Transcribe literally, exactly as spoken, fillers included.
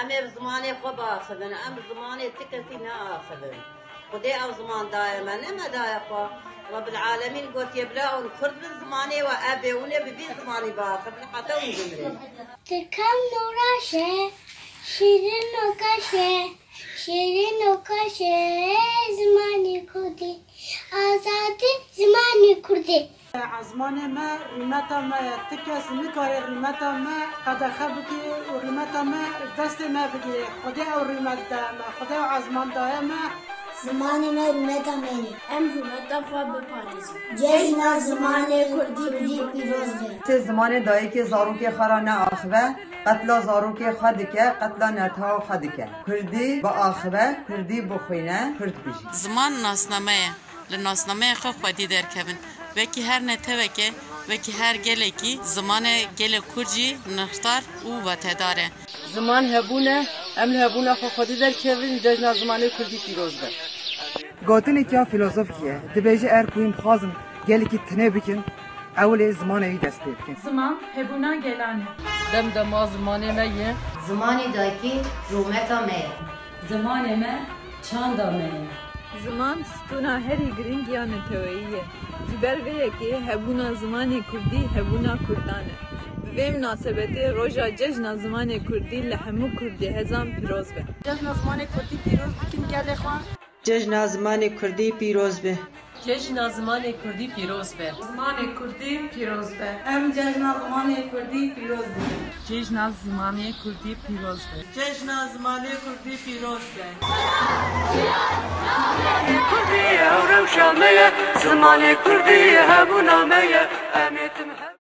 Em ê bi zimanê xwe biaxivin, em bi zimanê ti kesî neaxivin. Xwedê ew ziman daye me, ne me daye xwe. Rebbil Alemîn gotiye, bila hûn Kurd bin, zimanê we ebê, hûn ê bi vî zimanî biaxivin, heta hûn bimrin. Tikan noraş e, şîrin nokaş e, şîrin nokaş e, zimanê Kurdî. Azadî zimanê Kurdî. Ezmanê me rûmeta me ye. Ti kes nikare rûmeta me qedexe bike û rûmeta me destê me bigire. Xwedê ew rûmet daye me. Xwedê ew ezman daye me. Zimanê me rûmeta me ye. Em rûmeta xwe biparêzin. Cejna zimanê Kurdî pîroz be. Sê zimanê dayikê zarokê xwe re neaxive, qetla zarokê xwe dike, qetla nertewa xwe dike. Kurdî biaxive, Kurdî bixwîne, Kurd bijî. Ziman nasname ye. Li nasnameya xwe xwedî derkevin. Wekî her neteweke, wekî her gelekî, zimanê gelê Kurd jî nirxdar û wetedar e. Ziman hebûn e, em li hebûna xwe xwedî derkevin, cejna zimanê Kurdî pîroz be. Gotineke ya filozofkî ye, dibêje, er ku hûn bixwazin gelekî tune bikin, ewilê zimanê wî dest pê bikin. Ziman hebûna gelan e. Dem dema zimanê me ye. Zimanê dayikê rûmeta me ye. Zimanê me çanda me ye. Ziman stûna herî girîng ya neteweyî ye. Ji ber vê yekê hebûna zimanê kurdî hebûna kurdan e. Bi vê minasebetê roja cejna zimanê kurdî li hemû kurdê hezan pîroz be. Cejna zimanê kurdî pîroz bikin gelê xwe. Cejna zimanê kurdî pîroz be. Cejna zimanê kurdî pîroz be. Zimanê kurdî pîroz be. Em cejna zimanê kurdî pîroz dikin. Cejna zimanê kurdî pîroz be. Cejna zimanê kurdî pîroz be. Kurdî ew rewşa me ye, zimanê kurdî hebûna me ye. Em ê tim